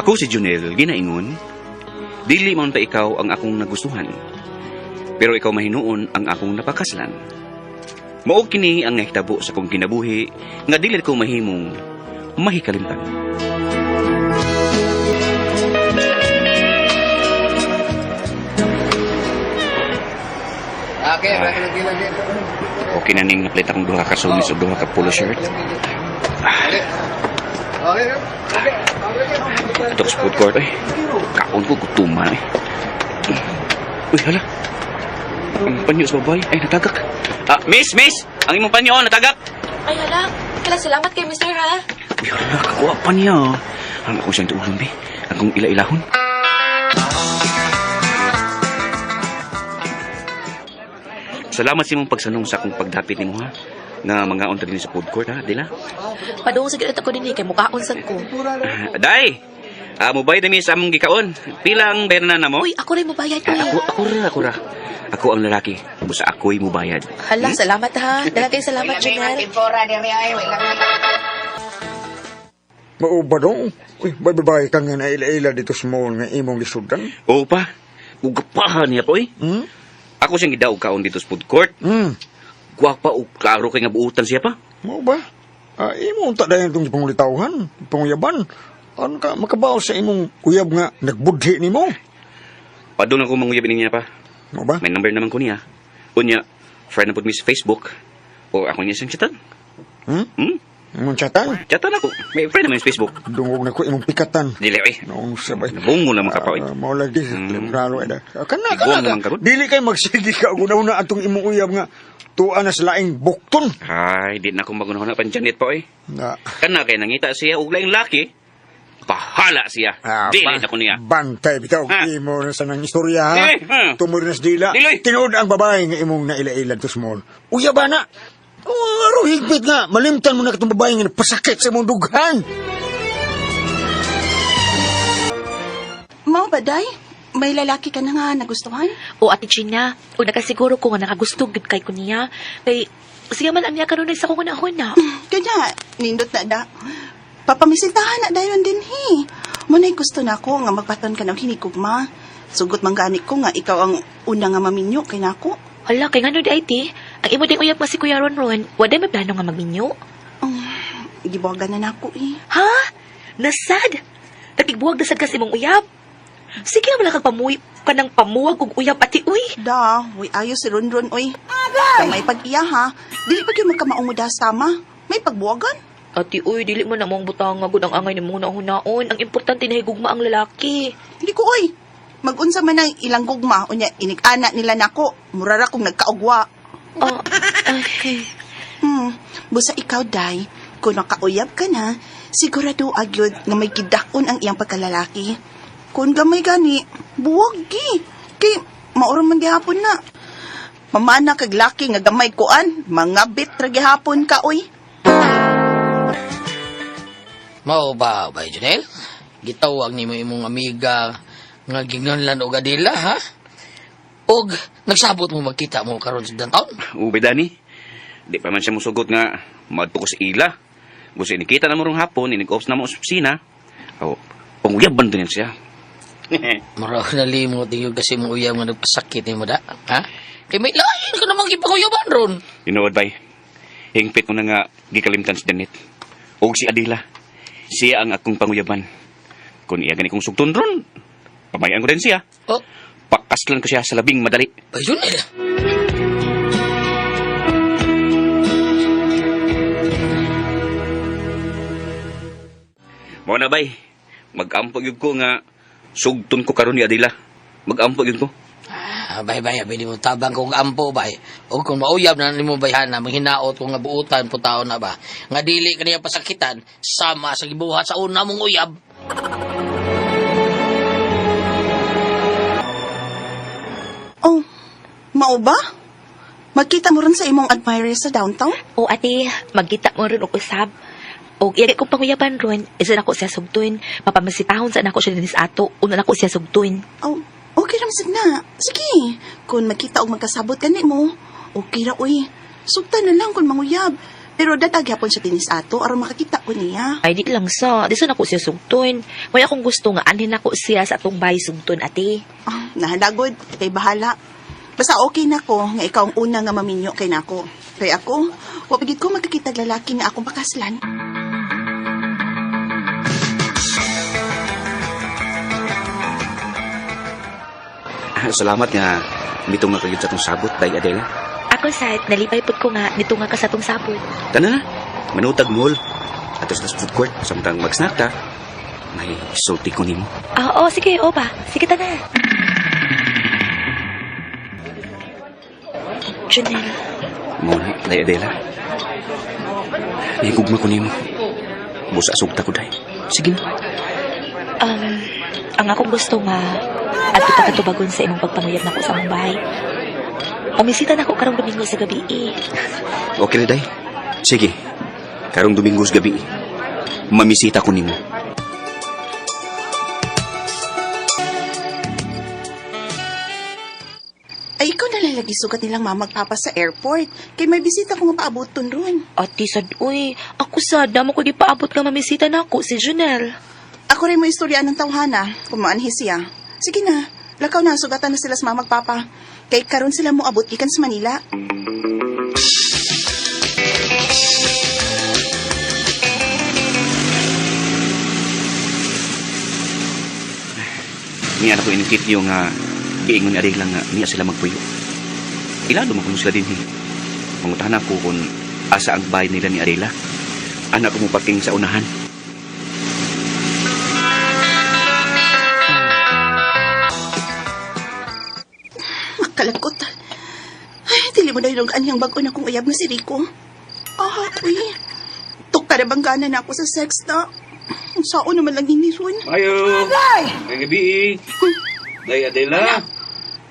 Ako si Junel, ginaingon, dili man ta ikaw ang akong nagustuhan. Pero ikaw mahinuon ang akong napakaslan. Mao kini ang nahitabo sa akong kinabuhi nga dili ko mahimong mahikalimtan. Okay, Okay na ning napalit akong duha ka sumis o duha ka polo shirt. Ito ko sa food court eh. Kaon ko, gutuman eh. Uy, hala. Ang panyo sa babae. Ay, natagak. Ah, miss, miss! Ang imong panyo, oh, natagak! Ay, hala. Kala, salamat kay Mr. ha. Uy, hala, kakuha pa niya. Ang ako siyang tuulon, be. Akong ila-ilahon. Salamat sa imong pagsanong sa akong pagdapit nimo ha. Nga mga unta din sa food court ha, dila. Padung sa ako din eh, kay mukhaon sad ko. Ah, Day! Ah, mubayad na mi sa among gikaon. Pilang bayad na mo? Uy, ako rin mobayad Ah, uy. ako, ako ra, ako ra. Ako ang lalaki. Busa ako'y mubayad. Hala, salamat ha. Dala kayo salamat, Junel. Mao ba dong? Uy, may babae ka nga naila-ila dito sa mall nga imong lisudan. Oo pa. Ugapahan niya po eh. Hmm? Ako siyang gidaog kaon dito sa food court. Gwapa o klaro kay nga buutan siya pa. Mao ba? Ah, imo unta dayon itong pangulitawhan, panguyaban. Ano ka makabaw sa imong uyab nga nagbudhi nimo? Padung ako manguyab niya pa. Mao ba? May number naman ko niya. Unya, friend na po mi sa Facebook. O ako niya siyang chatan. Hmm? Hmm? Imong chatan? Chatan ako. May friend naman sa Facebook. Dungog na ko imong pikatan. Dili, oy. Noong sabay. Nabungo naman ka pa, oy. Ah, mao lagi. Lalo ay da. Ah, Kana Igwang kana. naman karon. Dili kay magsige ka og una atong imong uyab nga tuwa na sa laing bukton. Ay, di na akong magunahon na panjanit pa, oy. Na. Kana kay nangita siya og laing laki. Bahala siya. Ah, Dili na ko niya. Bantay bitaw Ha? imo na sa nang istorya ha. Eh, ha? Tumor na sa dila. Diloy. Tinuod ang babae nga imong naila-ila to small. Uya ba na? Oh, aro higpit nga. Malimtan mo na katong babae nga napasakit sa imong dughan. Mao ba, Day? May lalaki ka na nga nagustuhan? O, Ate Gina, o nakasiguro ko nga nakagusto gud kay ko niya. Kay, siya man ang niya karon sa akong na. Kanya, nindot na da. Papamisintahan na dayon din, hi. Muna'y gusto na ako nga magpaton ka ng hinigugma. Sugot man gani ko nga ikaw ang una nga maminyo kay nako. Hala, kay ngano di ay, ti? Ang imo ding uyab nga si Kuya Ronron, waday may plano nga magminyo. Gibuwagan na nako eh. Ha? Nasad? Nakigbuwag nasad ka sa imong uyab? Sige na wala kang pamuwi ka ng pamuwag og uyab ati uy. Da, uy ayos si Ronron oy. May pag-iya ha. Dili pa gyud magkamaong mo da sama. May pagbuwagan. Ati uy, dili mo na mong butanga gud ang angay nimo na hunaon. Ang importante na higugma ang lalaki. Hindi ko oy. Magunsa man ang ilang gugma unya inig-ana nila nako. Murara kong nagkaugwa. Oh, ay. Busa ikaw, Day, kung nakauyab ka na, sigurado agyod nga may gidakon ang iyang pagkalalaki. Kung gamay gani, buwag gi. Kay, mauro man gihapon na. Mamana kag laki nga gamay kuan, mangabit ra gihapon ka, oy. Mao ba, bay Junel? Gitawag nimo imong amiga nga ginganlan og Adela, ha? Og nagsabot mo magkita mo karon sa downtown? Ube, Dani. Di pa man siya musugot nga madto ko sa ila. Gusto inikita na mo rong hapon, inig-ops na mo sa opisina. O, panguyaban din siya. Mura nalimot ninyo kasi mo uyab nga nagpasakit nimo da, ha? Kay may lain ka namang gipanguyaban ron. Tinuod, bay. Hingpit ko na nga gikalimtan si Janet. O si Adela. Siya ang akong panguyaban. Kung iya gani kong sugton ron, pamayan ko rin siya. Oh, Pakaslan ko siya sa labing madali. bay Junel. Mao na, bay. Mag-ampo gyud ko nga sugton ko karon ni Adela. Mag-ampo gyud ko. Ah, bay bay, abi nimo tabang kog ampo bay. Og kung mauyab na nimo bayhana, manghinaot ko nga buutan po taon na ba. Nga dili kaniya pasakitan sama sa gibuhat sa una mong uyab. Oh, mao ba? Magkita mo ron sa imong admirer sa downtown? O ate, magkita mo ron og usab. Og iya kong panguyaban ron, isa nako siya sugtuin. Mapamasitahon sa nako siya dinis ato, una nako siya sugtuin. Oh, okay ra man na. Sige, kung magkita og magkasabot kani mo, okay ra oy. Sugtan na lang kung manguyab. Pero datag gyapon siya dinis ato aron makakita ko niya. Ay, di lang sa. Di sa nako siya sugton. May akong gusto nga anhin nako siya sa atong bahay sugton, ate. Ah, nahalagod, kay bahala. Basta okay na ko nga ikaw ang una nga maminyo kay nako. Kay ako, wa pagid ko magkakita og lalaki nga akong pakaslan. Ah, salamat nga mitong nga kagid sa atong sabot, Day Adela. Ako sad, nalipay pud ko nga nito nga ka sa atong sabot. Tana na, manutag mall. Ato sa food court, samtang mag-snack ta, may sulti ko nimo. Ah, oo, sige, o ba. Sige ta na. Janelle, Mo na, Day Adela. Nahigugma ko nimo. Busa sugta ko, Day. Sige na. um, ang akong gusto nga adto ta katubagon sa imong pagpanguyab nako sa among bahay. Pamisita nako karong Domingo sa gabi eh. Okay na, Day. Sige. Karong Domingo sa gabi, mamisita ko nimo. Ay, ikaw nalalagi sugat nilang mamagpapa sa airport. Kay may bisita ko nga paaboton ron. Ate sad, uy, ako sad, damo ko gipaabot nga mamisita nako si Janelle. Ako rin mo istorya ng tawhana, kung maanhi siya. Sige na, lakaw na, sugatan na sila sa mamagpapa. Kay karon sila mo abot ikan sa Manila. Niya na ko inikit yung giingon ni Adela nga niya sila magpuyo. Ilado mo kuno sila dinhi. Mangutahan ako kung asa ang bahay nila ni Adela. Anak ko mo parking sa unahan. Makalagkot. Ay, dili mo dahil ang anyang bago na kong uyab nga si Rico. Ah, uy. Tuk ka na bang gana na ako sa sex na? Ang sao naman lang iniron. Ayo! May gabi. Day Adela.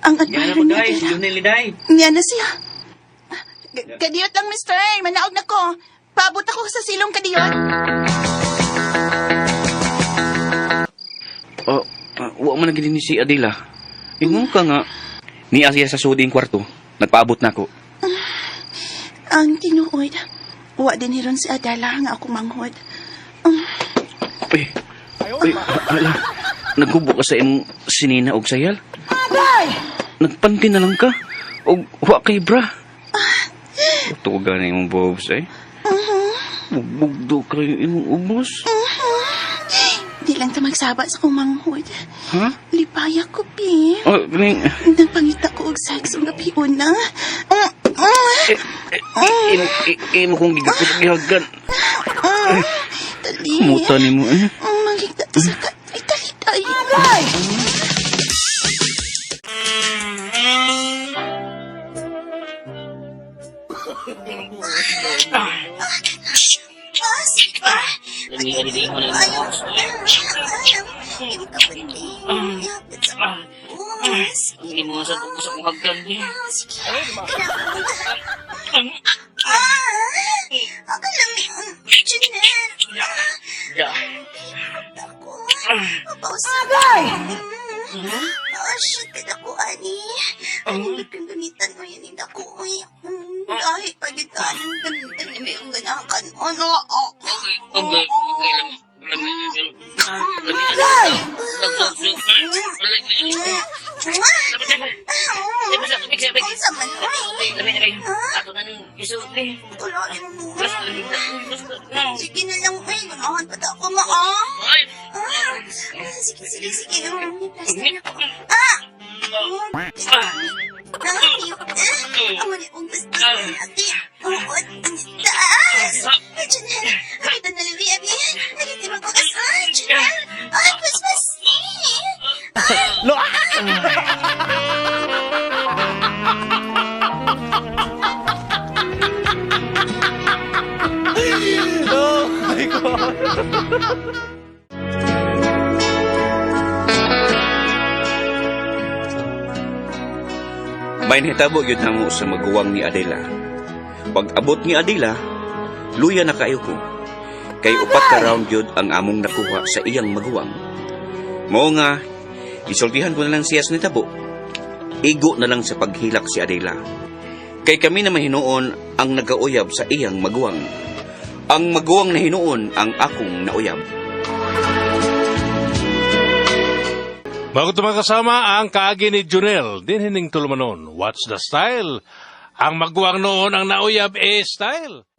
Ang admirer niya, Adela. Junel Day. Niya na siya. Kadiyot lang, mister. Manaog na ko. Paabot ako sa silong kadiyot. Oh, wa man na ni si Adela. Ingon ka nga. Niya siya sa suding kwarto. Nagpaabot na ako. Ang tinuod, wa din hiron si Adela nga akong manghod. Uy, uy, ala. Naghubo ka sa imong sinina og sayal. Nagpanti na lang ka. Og wa kay bra. Tuga na imong bobs eh. Bugdo kayo imong ubos. Di lang ta magsaba sa akong manghod. Ha? Lipaya ko, pi. Oh, piling. Nagpangita ko og sex ang gabi una. Eh, eh, imo, eh, imo kong gigapit gihagan. Dali. Muta nimo eh. Magigda ta sa ka. Ay, dali, dali. Hindi mo sa sa kong hagdan niya. Agay! Oh, shit, kada ko, ani. Anong nagkagamitan mo yun, ako, uy. Kahit pag ito, anong gamitan niya, may ang ganakan. Ano? Oh, Okay, okay lang. Unsa man, uy? Tuloy mo. Sige na lang, uy. Ganahan pa ako, ma, ah. Ah, sige, sige, sige. May plaster na ako. Ah! Ah! Amo ni og gusto sa ate. Oo, ang taas. Janelle, nakita na lang abi. Nakita mo ko kasi. Janelle, ay, paspas. May nahitabo yun namo sa maguwang ni Adela. Pag abot ni Adela, luya na kayo ko. Kay upat ka round yun ang among nakuha sa iyang maguwang. Mao nga, isultihan ko na lang siya sa nitabo. Igo na lang sa paghilak si Adela. Kay kami na mahinuon ang nagauyab sa iyang maguwang. Ang maguwang na hinuon ang akong nauyab. Bago ito kasama ang kaagi ni Junel, din hining tulumanon. What's the style? Ang maguwang noon ang nauyab eh style.